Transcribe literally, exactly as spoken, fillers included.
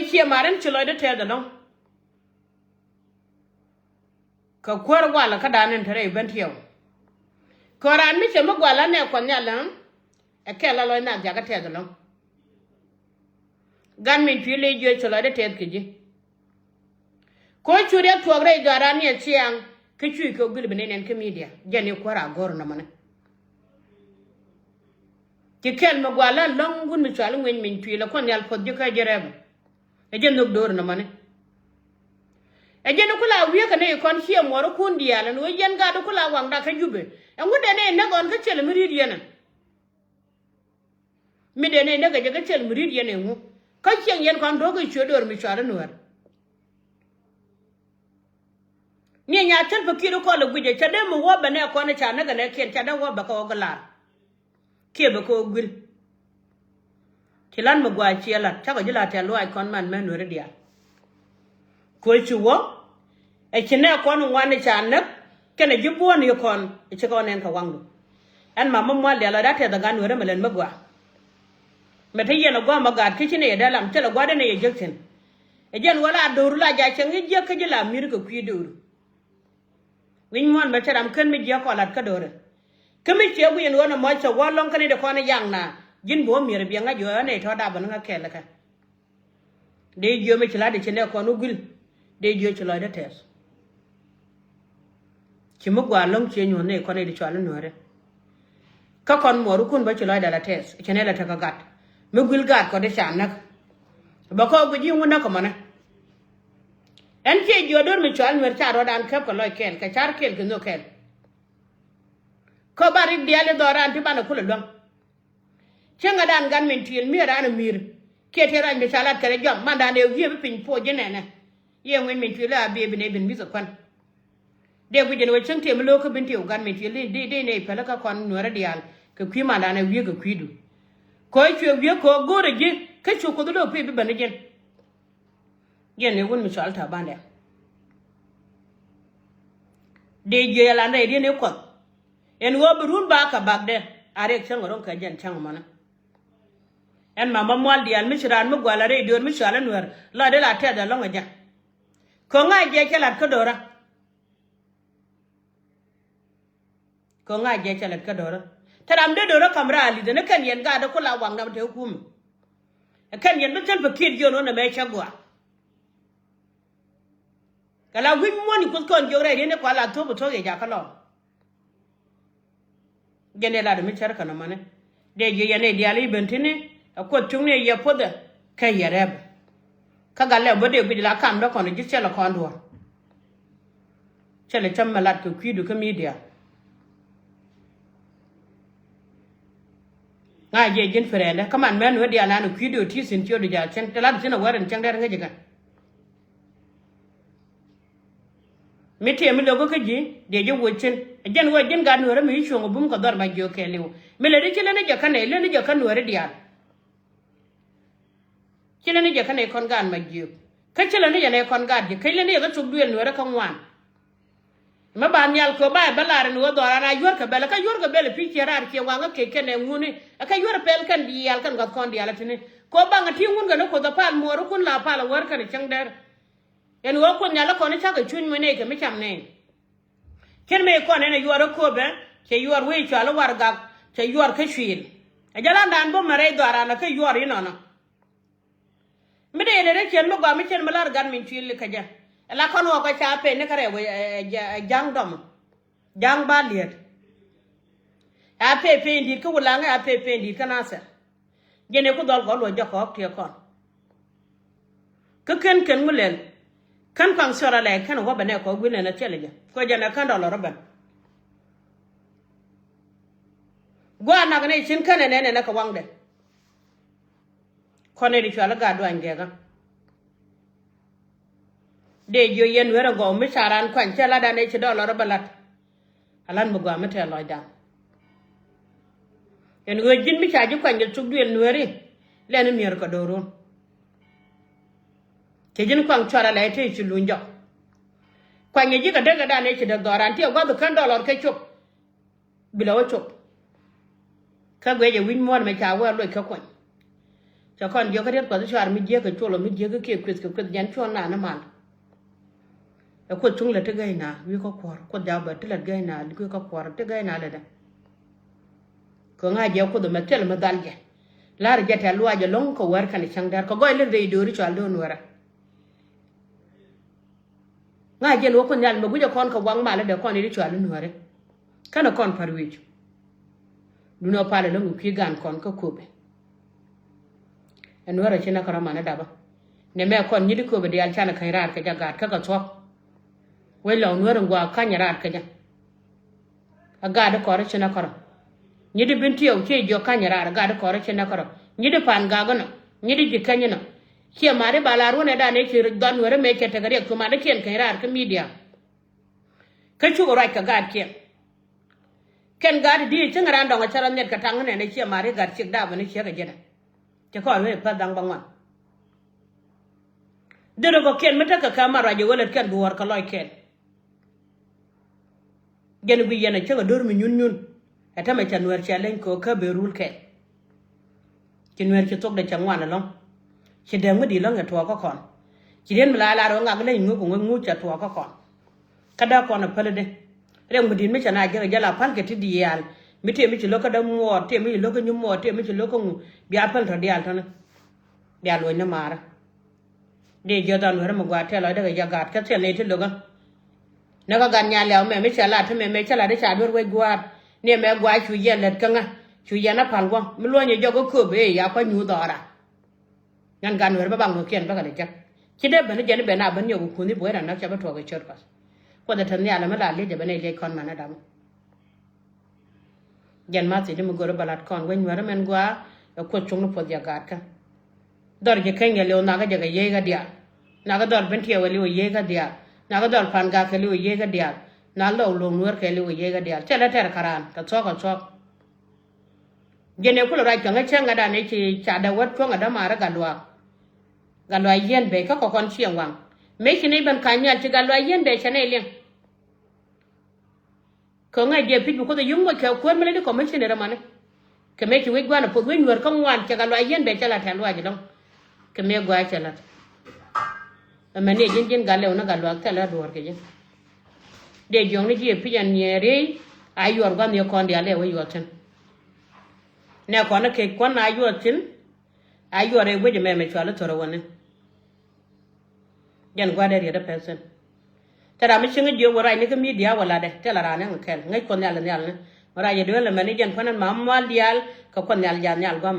Ciɛ mar in ci lɔcdä tɛth ɛlɔ̱ŋ. Kɛ kuäär walɛ kä da̱a̱n in te rɛy ben tiɛw. Kɛ raan mi cɛ mi gual anɛ kuɔth nhial ɛn. Ɛ kɛl la lɔc naath jakä tɛth ɛlɔ̱ŋ. Gan min cui̱ lec jiö ci lɔcdä tɛth kɛ ji̱. Ko̱ cu riɛk tuɔɔk rɛy dhɔaaran ni ɛ ciaŋ. Kä cui̱ kɛ guil bi ni nɛn kä midia jɛn i̱ kuäär a go̱r nɔmɔni. Ci kɛl mi gual la lɔ̱ŋ wun mi cual ŋueny min cui̱ lɛ kuɔth nhial puɔth ji̱ kä ji̱ rɛp. Ɛ jɛn nhök do̱r nɔmɔni. Ɛ jɛn i̱ kula wi̱i̱ kɛ ni ikɔn ciɛ muɔɔr ikun diaal ɛn ɣöö yɛn gat i̱ kula waŋda kä Jubɛ. Ɛŋu dee ni inäk ɣɔn kä cɛl mi ri̱t yɛn ɛ. Mi dee ni inäk ɛ jɛ kä cɛl mi ri̱t yɛn ɛŋu. Kä ciɛŋ yɛn kɔn do̱k i̱ cuɛ do̱r mi cual i̱ nuäär. Ni nya thil pä kiɛt kɔl ɛ guic ɛ ca dee mi wä bɛ nɛ kɔn ɛ ca näk ɛ nɛ kiɛn ca dee wä bɛ kɛ ɣɔk ɛ lar. Kiɛ bɛ kɛ ɣɔk guil. Ci lat mi gua̱a̱c ciɛ lat cakɔ ji̱ la tɛ̈th luaac kɔn man mɛ nueri diaal. Ko̱ ci wä ɛ ci nɛ kɔn ŋuan ɛ ca näk kɛnɛ ji̱ buɔ̱n i̱ kɔn ɛ ci kɔn ɛn kɛ waŋdu. Ɛn ma mi mual diaal ɛ da tɛth ɛ gan nueri mi lɛn mi gua̱a̱. Mɛ te yɛn ɛ gua̱a̱ mɛ gaat kä ci nɛ yɛ dee lam cɛ lɛ gua̱a̱ dee nɛ yɛ jek thi̱n. Ɛ jɛn wä la do̱ru la jac cɛ ŋi̱c jiäk kä ji̱ la mi̱r kɛ kui̱ do̱ru. Wi̱ny muɔ̱ɔ̱n bɛ cɛ ram ken mi jiäk kɔn lat kä do̱rɛ. Kä mi ciɛ wi̱i̱n ɣöö nɔmɔ cɛ wä lɔ̱ŋ kä ni di kɔn i̱ yaŋ na ji̱n bi wä mi̱er biɛ ŋa̱c ɣöö ɣän nɛy tɔ̱ dapɛ ni ŋä kɛɛl kä. Dee jiö mi ci la̱t di ci nɛ kɔn wä guil. Dee jiö ci lɔcdä tɛth. Ci mi gua̱a̱ lɔ̱ŋ cië nyuɔ̱th nɛy kɔn i̱ di cɔal i̱ nuäärä. Kä kɔn muɔɔrikun bä ci lɔcdɛ la tɛth ci nɛ la tekɛ gat mi guil gat kɔt i̱ ca näk. Bɛ kɔɔk guic i̱ ŋun näk kɛ mɔnɛ. Ɛn ciɛ jiɔt do̱r mi cɔal nuɛr ca rɔɔdan käp kɛ lɔc kɛɛl kɛ car kɛɛl kɛ nhök kɛɛl. Kä ba rik diaal i̱ dhɔran ti banɛ kulɛ luäŋ. Cäŋɛ dan gan min tiɛɛl mi̱er an ɛ mi̱i̱r kiɛ ti ruac mi ca lat kɛnɛ jɔam mandan ëë wiee bi piny puɔc ji̱ nɛnɛ. Yɛ ŋuɛny min tiɛɛl a biee bi nɛ bin mi̱th ɛ kuän. Dee guic ɛn ɣöö cäŋ tiɛm mi lo̱o̱k kä bin tiɛw gan min tiɛɛl di di nɛ i̱ päl kä kɔn nuɛrä diaal kɛ kui̱ mandan ɛ wiee kɛ kui̱du. Kɛ ɣöö cuɛ wiee kɛ ɣöö go̱o̱rɛ ji̱ kä cu kuoth lo̱o̱k pi̱i̱ bi bän ni ji̱n. Yɛn ni wun mi cɔal ta̱a̱ bandɛ. Dee jiɛc alan rɛy ri̱n i̱ kuɔth. Ɛn ɣöö bi run ba kɛ bakdɛ a riɛk cäŋ ro̱ŋ kɛ jɛn cäŋ mɔnä. Ɛn mama mual diaal mi ci raan mi gual a rɛy diöör mi cɔal a nuɛr la dee la tɛth ɛlɔ̱ŋ ɛ jɛ. Kɛ ŋa̱c jɛ cɛ lat kä do̱rä. Kɛ ŋa̱c jɛ cɛ lät kä do̱rä. Te ram dee do̱rä ka̱m raal i̱th ɛn ɛ kɛn yɛn gaat ɛ ku la waŋ nam te ɛ kumɛ. Ɛ kɛn yɛn bi thil pɛ kiɛt jiön wä nɛ mɛ cɛ gɔaa. Kɛ la wi̱c muɔ̱n i̱ kuoth kɔn jiök rɛy ri̱n i̱ kua la thuɔ̱p ɛ thuɔ̱k yɛ jakä lɔɔk. Jɛn dee lat mi cär kɛn ɔmɔni dee jiö yɛn i̱ diaal i̱ ben ti̱ni ɛ kuoth cuŋni ɛ yɛ puɔthɛ kɛ yɛ rɛpɛ. Kä gat lɛ bä dee guic la kam dee kɔn ji̱ cɛl ɛ kɔn duɔ̱ɔ̱r. Cɛ lɛ cäm mɛ lat kɛ kui̱du kä midia. Ŋa̱c jɛ ji̱n pirɛndɛ kä man mɛn wä diaal nan kui̱du ti thi̱n ciötdu ja̱ cɛn te lat thi̱n a wär in cäŋ dɛr ŋäc ikɛn. Mi tiɛm mi lo̱k kä ji̱ diɛ ji̱ woc cin a jɛn wä ji̱n gat nuäärä mi cuɔ̱ŋ a bum kɛ dhɔr ma jiök kɛɛliw mi lɛ di ci lä ni jɛ kä nɛy lä ni jɛ kä nuäärä diaal. Ci lä ni jɛ kä nɛy kɔn gaat ma jiök kä ci lä ni jɛ nɛy kɔn gaat ji̱ kä lä ni jɛ kä thuk duëël nuäärä kä ŋuan. Mɛ ba nhial kɛ ba bä lar in ɣöö dhɔran a yuɔ̱r kɛ bɛl kä yuɔ̱r kɛ bɛl pi̱c ciɛ raar ciɛ waŋä kɛ kɛn ɛ ŋuni. Ɛ kä yuɔ̱r pɛl kɛn diaal kɛn gɔ̱th kɔn diaal a ti̱ni kɛ ɣöö baŋ a ti̱i̱ ŋun kɛn ɛ kuoth a pal muɔɔr ikun la pal a wär kɛn ɛ cäŋ dɛr. Ɛn ɣöö kuoth nhial ɛ kɔn ɛ cakɛ cuny mɛ nɛy kɛ mi cam nɛy. Cɛn mëë kɔn ɛn ɛ yuɔr ɛ köpɛ cɛ yuɔr wec cɔal ɛ warɛgak cɛ yuɔr kä cuil. Ɛ jɛ landan bä mɛ rɛy dhɔran ɛ kä yuɔr inɔnɔ. Mi dee yɛn ɛ rɛ cɛn mi gɔaa mi cɛn mi lar gat min cuil kä jɛ. Ɛ la kɔn ɣɔk ɛ ca peny ni kä rɛw ɛ ja̱ŋ dɔm. Ja̱ŋ ba liet. A peny peny di̱t kä wulaŋ a peny peny di̱t kä nathɛr. Jɛn ɛ ku dhɔl kɔ luɔc jɔk kɔɔk tiɛ kɔn. Kä kän kän ŋu lɛl kän kuaŋ cɔr alɛ kän wä bɛ nɛ kɔ guil nɛ nɛ thilɛ jɛ kɔ jɛn ɛ kän dɔlɔ rɔ bɛn. Gua̱a̱ nak nɛ cin kän ɛ nɛ nɛ nɛ kɛ waŋdɛ. Kɔn ɛ di cual ɛ gaat duany gɛkä. Dee jiö yɛn wërɛ gɔw mi ca raan kuany cɛ lat an ɛ ci dɔlɔ rɔ bɛ lat. Alan mi gɔaa mi tɛɛ lɔcdan. Ɛn ɣöö ji̱n mi ca ji̱ kuany jɛ thuk duël nueeri lɛn imi̱er kɛ do̱run. Cɛ ji̱n kuaŋ cuarɛ lɛ ite ci luny jɔk. Kuany jɛ ji̱ kɛ dee kɛ dan ëë ci dee dhɔran ti ɛ gua̱th kän dɔlɔr kɛ cop. Bi lɛ wä cop. Kä guiɛ jɛ wi̱c muɔ̱ɔ̱n mɛ ca wee loc kä kuany. Cɛ kɔn jiök kä riet Kuɔth i̱ cuar mi jiäk kɛ col ɔ mi jiäk kä kiɛ kueth kɛ kueth jɛn cuɔn naan imal. Ɛ Kuoth cuŋ lät ti gäy na wi̱i̱ kä kuɔr Kuoth jaw bɛ ti lät gäy na wi̱i̱ kä kuɔr ti gäy na lätdɛ. Kɛ ŋa̱c jɛ Kuoth ɛmɛ thil mi dhal jɛ. La̱r jɛ tɛ̈th luaac ɛlɔ̱ŋ kɛ wäär kɛnɛ cäŋ däär kɛ gɔɔy lät rɛy dööri cual do̱n wärä. Ŋa̱c jɛ luɔk Kuoth Nhial mɛ gui̱cɛ kɔn kɛ waŋ malä dee kɔn i̱ di cual in nuääri. Känɛ kɔn pa̱r wi̱i̱c. Duundɛ ɔ pal ɛlɔ̱ŋ kɛ kui̱ gan kɔn kä köpɛ. Ɛ nuäärä ci nä kärɔ̱ manä dapä. Nɛ mɛ kɔn nyi di köpɛ diaal canɛ käny raar kɛ jɛ gaat kä kɛ thuɔ̱k. Wec lɔ̱ŋ nuäärä in gua̱a̱k ka̱nyɛ raar kɛ jɛ. A gaat di kɔrä ci nä kärɔ̱. Nyi di Bentiu ci jiök ka̱nyɛ raar a gaat di kɔrä ci nä kärɔ̱. Nyi di Pa̱a̱n Gak inɔ. Nyi di Ji̱käny inɔ. Ciɛ mat i̱ ba la ruɔ̱nɛ dan ëë ci dhɔn nuäärä mëë cɛ tekɛ riɛk cu mat i̱ kiɛn käny raar kä midia. Kä cukɛ ruac kɛ gaatkiɛn. Kɛn gaat di cäŋ raan dɔ̱ŋ a cä rɔ nhiɛt kɛ taŋ nɛn ɛ ciɛ mat i̱ gat ciek daap ɛn i̱ ciek ɛ jiɛtdɛ. Cɛ kɔn wee päth da̱ŋ bä ŋuan. Dhil rɔ kɔ̱kiɛn mi tekɛ kɛ mat ruac ɛ wä lät kɛn duɔ̱ɔ̱r kɛ lɔc kɛn. Jɛn guic yɛn a cäŋ a do̱r mi nyun nyun. Ɛ tämɛ cɛ nuɛɛr cɛ leny kɛ ɣöö kä ben rul kɛn. Ci nueer ci thokdɛ cɛ ŋuan ɛlɔ̱ŋ. Ci dee ŋut di̱i̱t lɔ̱ŋ cɛ tuɔɔk kä kɔn. Ci riet mi la lar ɣöö ŋak leny ŋuk kɛ ŋuc ŋuc cɛ tuɔɔk kä kɔn. Kä dee kɔn ɛ päl i̱di. Riɛk mi di̱i̱t mi cɛ na jek jɛ la pa̱l kɛ ti diaal. Mi tëë mi ci lo̱k kä dee muɔɔr, tëë mi ci lo̱k kä nyu muɔɔr, tëë mi ci lo̱k kä ŋu. Bia päl tɔ diaal tɔ̱ni. Bia luɔ̱ny ni maarä. Dee jiɔth an wärä mi gua̱a̱r tɛl lɔcdä kɛ jɛ gaat kä thil ni ti lo̱kä. Ni kä gat nyal liaw mɛ mi cɛ lat ti mɛ mɛ cɛ lat i̱ ca duer wec gua̱a̱r. Ni mɛ gua̱a̱r cu yɛn lät kä ŋä. Cu yɛn a pal guɔ mi luɔ̱ny i̱ jɔk i̱ kööp ëë ya kua̱ nyuuth ɔɔra. Ŋän gat nuɛr bä bak nuɔ̱kiɛn bäkɛ lɛ jek. Ci dee ben i̱ jɛn i̱ ben a ben yɔk i̱ kunh i̱ buɔ̱y ran näk cɛ bä tuɔɔk i̱ cöt kuath. Kuoth ɛ te nhial ɛmɛ la liec ɛ ben i̱ liec kɔn manɛ dam. Jɛn ma thiecä mi go̱rä bä lat kɔn wec nyuäärä mɛn gua̱a̱ ɛ Kuoth cuŋni puɔth jɛ gaatkä. Dhɔr ji̱ keny kɛ liw nakä jɛ kɛ yiey kä diaal. Nakä dhɔr Bentiu kɛ liw ɛ yiey kä diaal. Nakä dhɔr Pa̱a̱n Gak kɛ liw ɛ yiey kä diaal. Nakä dhɔr luɔ̱ŋ nuäär kɛ liw ɛ yiey kä diaal. Cɛ lɛ tɛr kä raan kɛ thuɔ̱k kɛ thuɔ̱k. Jɛn ɛ kulɛ ruac cua̱ŋ ɛ cäŋ ɛ dan ɛ ci ca dee wät cuɔ̱ŋ ɛ dämaari Gatluak. Gatluak yieen bɛc kä kɔkɔn ciɛ waŋ. Mëë ci nɛy ben ka̱ny nhial ci Gatluak yieen bɛc cɛ nɛy liŋ. Kɛ ŋäc jɛ pi̱c bi Kuoth ɛ yio̱k moc kɛ kuäär mi lɛ di commissioner ɛmani. Kɛ mëë ci wec gua̱n ɛ poth wec nyuäär kä ŋuan cɛ Gatluak yieen bɛ cɛ la tɛ̈th luaac ɛlɔ̱ŋ. Kɛ mëë gua̱a̱c cɛ la̱t. Ɛmɛni ɛ ji̱n ji̱n Gatluak ni Gatluak thilɛ duɔ̱ɔ̱r kɛ ji̱. Dee jiɔkni ji̱ ɛ pi̱c ɛn nyiɛɛri a yuɔr gua̱n nhiɛ kɔn diaal ɛ wec yuɔth thi̱n. Nɛ kɔn ɛ kec kuɔn a yuɔth thi̱n. A yuɔr ɛ wec ɛmɛ mɛ cual i̱ thor ɛ wäni. Jɛn gua̱dɛ riet ɛ pɛthin. Te ram mi cieŋ jiök wä rac ni kä midia wä latdɛ te la raan ɛŋ kɛl ŋäc Kuɔth Nhial ɛ nhial ni. Wä rac ɛ duel ɛmɛni jɛn kuanɛ mam mal diaal kɛ Kuɔth Nhial ja̱a̱n nhial gua̱mɛ.